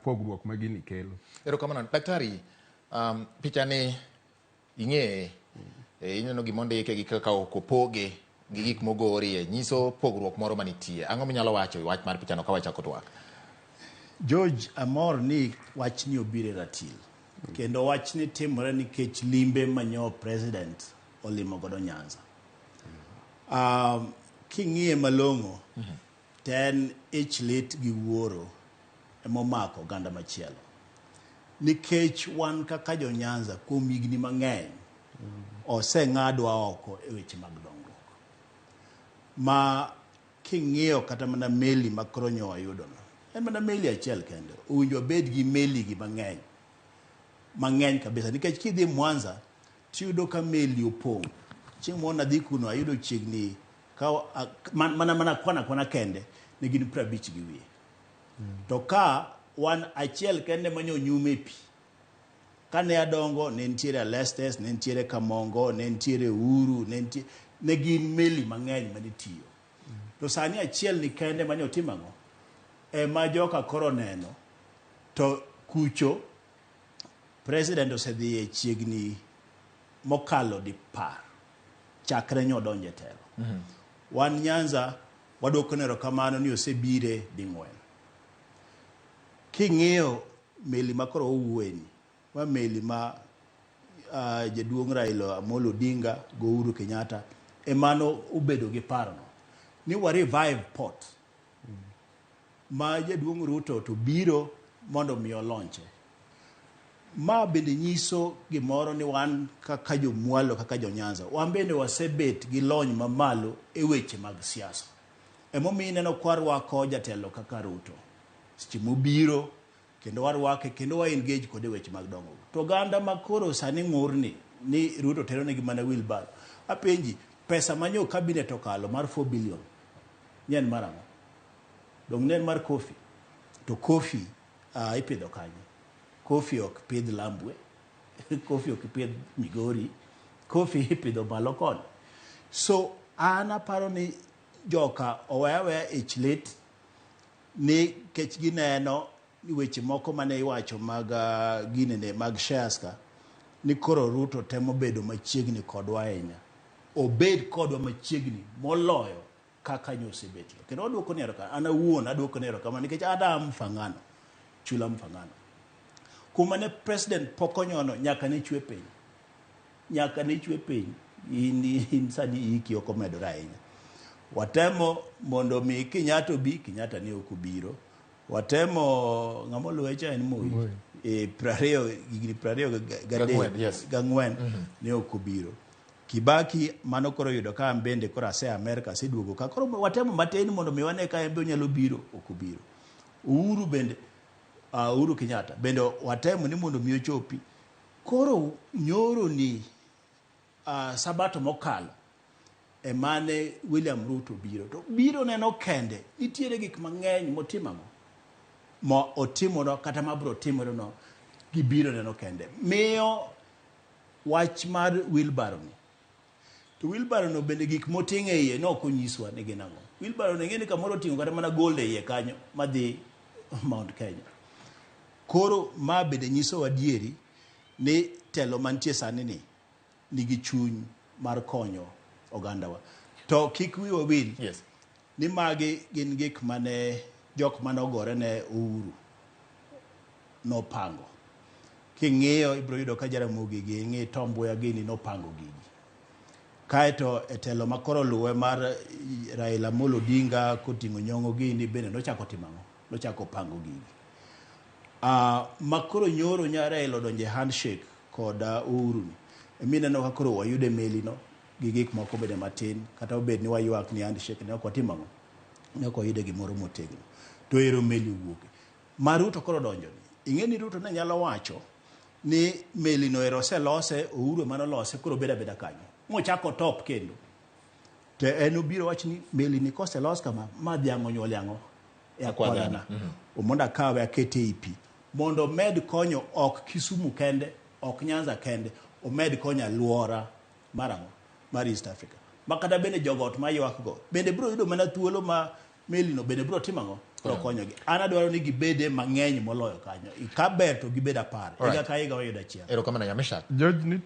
Pogruok ma gini kelo. Erokamano. Daktari, pichani ing'eye, ineno gima ondike gi kaka ok opoge gi gik mogorie, nyiso pogruok moro manitie. Ang'o minyalo wacho e wach mar pichano ka wachako twak? George, amor ni wachni obiro e ratil. Kendo wachni timore nikech limbe manyo president olimo godo Nyanza. King'iye malong'o, to en ich lit gi wuoro emomako oganda machielo. Nikech wan kaka jo Nyanza kuom higni mang'eny oseng'adwa oko e weche mag dongruok. Ma king'iyo kata mana meli ma koro nyo wayudono, en mana meli achiel kende. Owinjo wabed gi meli gi mang'eny. Mang'eny kabisa. Nikech kidhi Mwanza, tiyudo ka meli opong'. Chieng' moro nadhi kuno ayudo chiegni ka, mana mana kwana kwana kende ne gin 50 gi wiye. To ka wan achiel kende manyo nyume pi. Kane adongo ne nitiere Alestes, ne nitiere Kamongo, ne nitiere Uhuru, ne nitie, ne gin meli mang'eny mane tiyo. To sani achiel ni kende manyo timo ang'o? Ema joka koro neno. To kucho president osedhiye chiegni mokalo dipar chakre nyo donje telo. Wan Nyanza waduoko ne erokamano ni osebire ding'wen. King'iyo meli ma koro owuoye ni, ma meli ma jaduong' Raila Amolo Odinga go Uhuru Kenyatta emano obedo gi parono ni wa revive port ma jaduong' Ruto to biro mondo mi olonche. Ma bende nyiso gimoro ni wan kaka jomwalo kaka jo Nyanza wan bende wasebet gi lony mamalo e weche mag siasa. Emomiyo ineno kwa rwako jatelo kaka Ruto seche mobiro kendo warwake kendo wa engage kode e weche mag dongruok. To oganda ma koro sani ng'urni ni Ruto tero negi mana wheelbarrow. Apenji, pesa manyo cabinet okalo mar 4 billion ni en mar ang'o? Dong' ne en mar coffee. To coffee ipidho kanye? Coffee ok pidh Lambwe, coffee ok pidh Migori, coffee ipidho malo koni. So an aparo ni joka oweya aweya ich lit ni kech gineno ni weche moko mane iwacho mag ginene mag shares ka ni koro Ruto temo bedo machiegni kodwa ahinya. Obed kodwa machiegni moloyo kaka nyosebetie. Kendo waduoko ni erokamano. An awuon aduoko ni erokamano nikech ada Mfangano, chula Mfangano. Kuma ne president pok onyono nyaka ne chwe piny. Nyaka ne chwe piny. In sani iki ok omedore ahinya. Watemo mondo mi Kenyatta obi, Kenyatta ne ok obiro. Watemo ng'ama oluwe cha en Moi. E 20, higni 23 yes. gang'wen ne ok obiro. Kibaki mano koro yudo ka an bende koro ase Amerika aseduogo ka koro watemo matin mondo mi wane ka en be onyalo biro ok obiro. Uhuru bende Uhuru Kenyatta bende watemo ni mondo mi ochopi. Koro nyoro ni sabato mokalo emane William Ruto biro. To biro neno kende nitiere gik mang'eny motimo ang'o? Ma otimono kata mabiro timore no gibiro neno kende. Miyo wach mar wheelbarrow ni. To wheelbarrow no bende gik moting'o e iye ne ok onyiswa ni gin ang'o. Wheelbarrow no ing'e ni kamoro oting'o kata mana gold e iye kanyo madhi Mount Kenya. Koro ma bende nyisowa adieri ni telo mantie sani ni nigi chuny mar konyo ogandawa. To kik wiwa wil ni magi gin gik mane jok mane ogore ne Uhuru nopango. King'iyo ibiro yudo ka Jaramogi gi ng'i Tom Mboya gini nopango gigi. Kaeto e telo ma koro luwe mar Raila Amolo Odinga koting'o Nyong'o gini bende nochako timo ang'o? Nochako pango gigi. Ma koro nyoro nya Raila odonje handshake kod Uhuru ni. Emi ineno ka koro wayude meli no gi gik moko bende matin kata obed ni waywak ni handshake ne ok watimo ang'o? Ne ok wayude gimoro motegno. To ero meli owuok. Ma Ruto koro donjo ni. Ing'e ni Ruto ne nyalo wacho ni meli no ero oselose, Uhuru ema nolose, koro obed abeda kanyo. Mochako top kendo. To en obiro wacho ni meli ni koselos kama, ma dhiang' onyuol ang'o? E akwadhana. Mondo akawe akete ei pi. Mondo omed konyo ok Kisumu kende, ok Nyanza kende, omed konyo alwora mar ang'o? Mar East Africa. Ma kata bende jogot maywak go, bende biro yudo mana thuolo ma meli no bende biro timo ang'o? Koro konyogi. An adwaro ni gibede mang'eny moloyo kanyo. Ka ber to gibed 10. Higa ka higa wayudo achiel. Erokamano Nyamesha. George, nitie